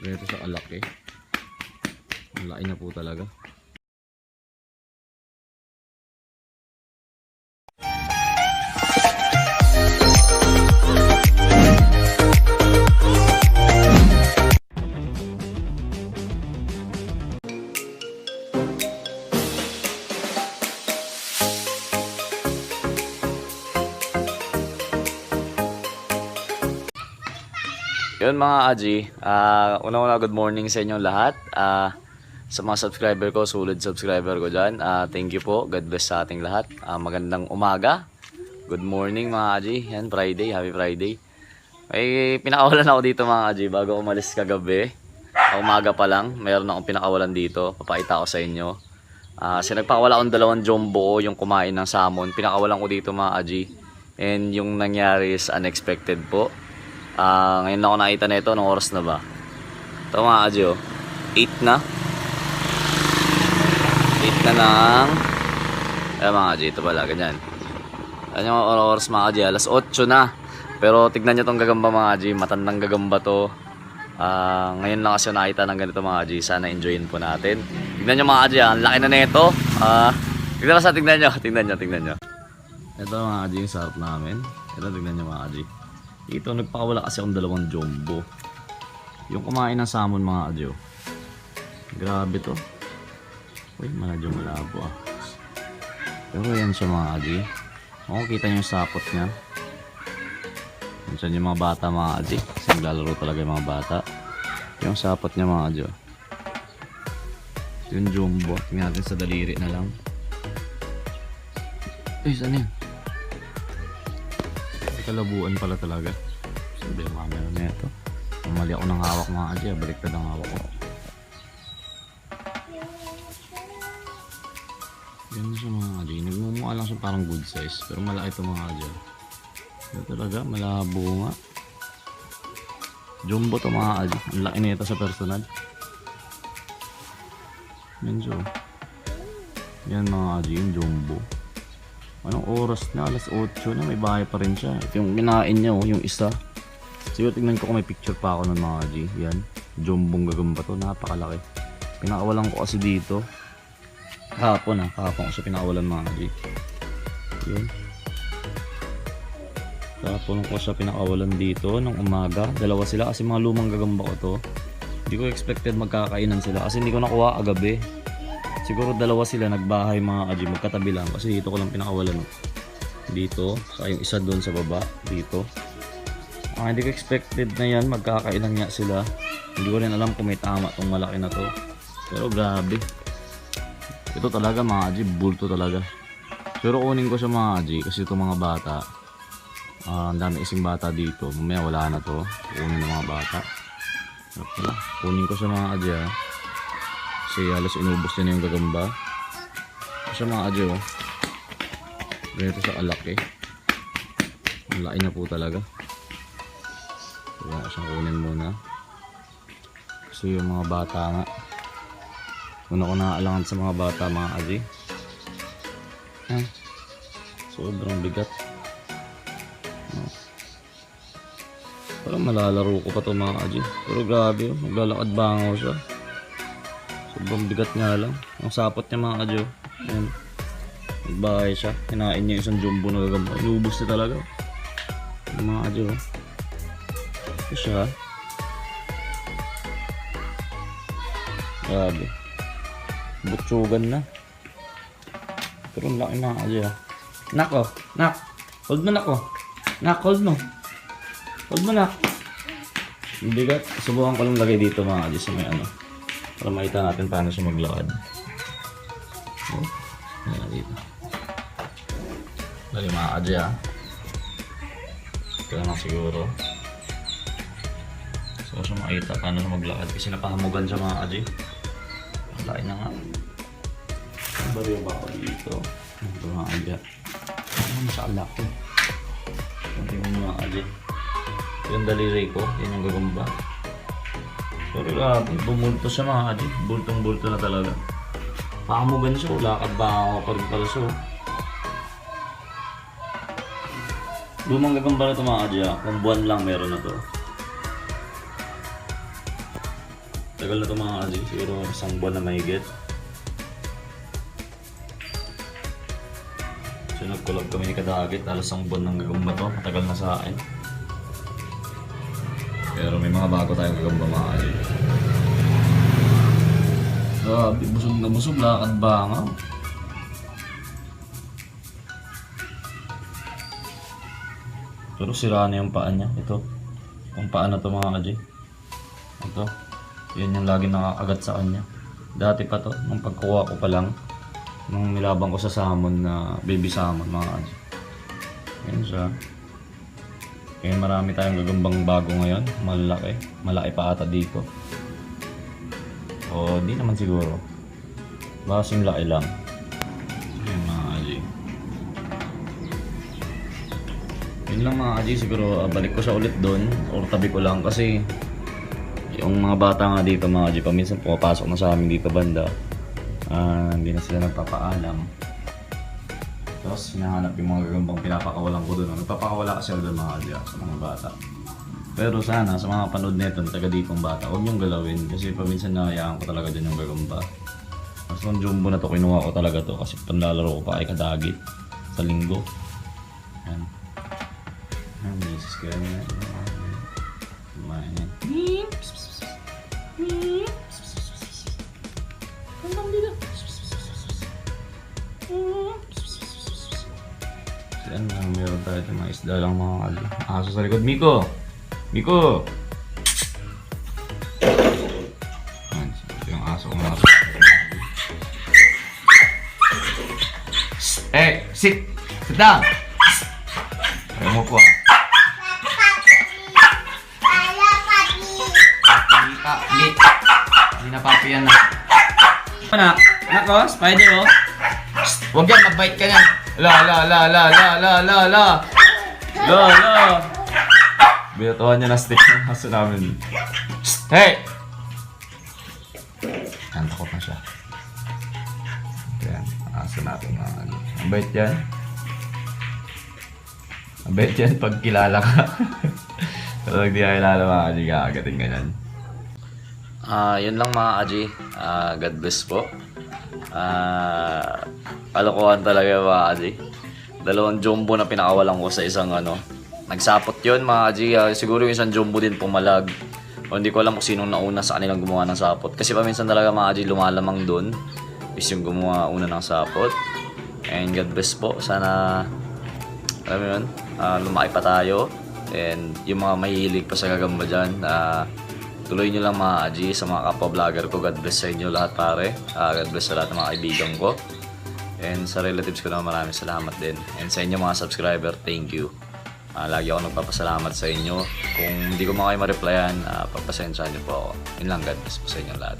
Ganito sa kalaki. Ang laki na po talaga. Yun mga Aji, una-una good morning sa inyong lahat. Sa mga subscriber ko, solid subscriber ko dyan, thank you po, God bless sa ating lahat. Magandang umaga, good morning mga Aji. Yan, Friday, happy Friday. May pinakawalan ako dito mga Aji bago umalis kagabi. Umaga pa lang, mayroon akong pinakawalan dito, papakita ko sa inyo. Kasi nagpakawala akong dalawang jumbo yung kumain ng salmon. Pinakawalan ko dito mga Aji. And yung nangyari is unexpected po. Ngayon ako nakita na ito. Anong oras na ba? Ito mga Aji, 8 na. 8 na ng mga Aji, ito pala, ganyan. Ano yung oras mga Aji? Alas 8 na. Pero tignan nyo itong gagamba mga Aji. Matandang gagamba to. Ngayon lang kasi nakita ng ganito mga Aji. Sana enjoyin po natin. Tignan nyo mga Aji, ang laki na nito. Tignan nyo. Ito mga Aji, yung sarap namin. Ito tignan nyo mga Aji. Dito nagpakawala kasi akong dalawang jumbo. Yung kumain ng salmon mga Aji. Grabe to. Uy, medyo malabo Pero yan siya mga Aji. Kita nyo yung sapot niya. Yan yung mga bata mga Aji. Kasi naglalaro talaga yung mga bata. Yung sapot niya mga Aji. Yung jumbo. Tingnan natin sa daliri na lang. Saan yan? Kalabuan pala talaga. Sabi yung camera na ito. Mali ako ng hawak mga Aji. Baliktad ang hawak ko. Yan siya mga Aji. Nagmumukha lang siya parang good size. Pero malaki ito mga Aji. Ito talaga. Malabo nga. Jumbo to mga Aji. Ang laki nito sa personal. Yan siya. Yan mga Aji. Yung jumbo. Anong oras na? Alas 8 na. May bahay pa rin siya. Ito yung kinain niya yung isa. Siguro tignan ko kung may picture pa ako ng mga G. Yan. Jumbong gagamba to. Napakalaki. Pinakawalan ko kasi dito. Kahapon ko siya pinakawalan mga G. Yun. Kahapon ko siya pinakawalan dito ng umaga. Dalawa sila kasi mga lumang gagamba ko to. Hindi ko expected magkakainan sila kasi hindi ko nakuha agabi. Siguro dalawa sila nagbahay mga Aji, magkatabi lang kasi dito ko lang pinakawalan dito, saka yung isa doon sa baba dito. Hindi ko expected na yan, magkakainan nga sila. Hindi ko rin alam kung may tama tong malaki na to. Pero grabe. Ito talaga mga Aji, bulto talaga. Pero kunin ko siya mga Aji kasi itong mga bata. Ang dami isang bata dito. Mamaya wala na to. Kunin ng mga bata. Kunin ko siya mga Aji kasi halos inubos niya na yung gagamba. Kasi mga Aji ganito sa kalaki. Ang laki na po talaga. Kaya ko siyang kunin muna. Kasi yung mga bata nga. Una ko naaalangan sa mga bata mga Aji. Sobrang bigat. Parang malalaro ko pa to mga Aji. Pero grabe maglalakad bangaw siya. Sobrang bigat nga lang. Ang sapot niya mga Aji. Ayan. Nagbahay siya. Kinain niya isang jumbo na gagamba. Inubos niya talaga. Yung mga Aji. Ito siya. Grabe. Butsugan na. Pero ang laki mga Aji. Nak Nak. Hold mo nak Nak, hold mo. Hold mo nak. Ang bigat. Subukan ko lang lagay dito mga Aji sa may para makita natin paano siya maglakad. Ayan dito. Dali mga Aji Ito na siguro. So siya makita paano siya maglakad kasi napahamugan siya mga Aji. Ang laki na nga. Ang bariyo ba ako dito? Ito mga Aji. Masyaalaki. Ito yung mga Aji. Yung daliri ko. Yan yung gagamba. Pero grabe, bumulto siya mga Aji. Bultong-bulto na talaga. Pahamugan siya. Lakad ba ako pa rin pala siya. Lumang gagamba na ito mga Aji. Kung buwan lang meron na to. Tagal na ito mga Aji, siguro isang buwan na mahigit. So nag-collab kami ni Kadagit, halos isang buwan ng gagamba to, matagal na sa akin. Pero may mga bago tayong gagamba mga Aji. Grabe, busog na busog, lakad ba nga? Pero sira na yung paa niya, ito. Yung paa na to mga Aji. Ito. Yan yung lagi nakakagat sa kanya. Dati pa to, nung pagkuha ko pa lang, nung nilabang ko sa salmon na baby salmon mga Aji. Yan siya. Kaya marami tayong gagambang bago ngayon. Malaki. Malaki pa ata dito. O di naman siguro. Basing laki lang. Yan mga Aji. Yun lang mga Aji. Siguro balik ko siya ulit doon. Or tabi ko lang kasi yung mga bata nga dito mga Aji, paminsan pumapasok na sa amin dito banda. Hindi na sila nagpapaalam. Tapos hinahanap yung mga gagambang pinapakawalan ko doon. Nagpapakawala kasi ako doon mga Aji sa mga bata. Pero sana sa mga panood nito, taga ditong bata, huwag niyong galawin. Kasi paminsan nahayaan ko talaga dyan yung gagamba. Tapos yung jumbo na to, kinuha ko talaga to kasi panlalaro ko pa kay Kadagit sa linggo. Yan. Yan, misis ko yan. Kumain yan. Yan, meron tayo itong mga isda lang mga Aji. Aso sa likod, Miko! Miko! Yan, yung aso ko mga. Eh, sit! Sit down! Ayaw mo po ah. Hindi na papi yan na. Anak, anak ko, spider oh. Huwag yan, magbite ka yan. La. Binatuhan niya na stick ng aso namin. Hey! Yan, takot na siya. Yan, aso natin mga ano. Ang bait yan. Ang bait yan pag kilala ka. Pero pag di ka kilala mga Aji, kakagating ganyan. Yun lang mga Aji. God bless po. Kalokohan talaga mga Aji. Dalawang jumbo na pinakawalan ko sa isang ano. Nagsapot yun mga Aji. Siguro yung isang jumbo din pumalag. O hindi ko alam kung sinong nauna sa kanilang gumawa ng sapot. Kasi paminsan talaga mga Aji lumalamang dun is yung gumawa una ng sapot. And God bless po. Sana alam mo yun, lumaki pa tayo. And yung mga mahilig pa sa gagamba dyan, tuloy nyo lang mga Aji sa mga kapwa-vlogger ko. God bless sa inyo lahat pare. God bless sa lahat ng mga kaibigan ko. And sa relatives ko naman maraming salamat din. And sa inyo mga subscriber, thank you. Lagi ako nagpapasalamat sa inyo. Kung hindi ko mga kayo ma-replyan, pagpasensyahan nyo po ako. Yun lang, God bless po sa inyo lahat.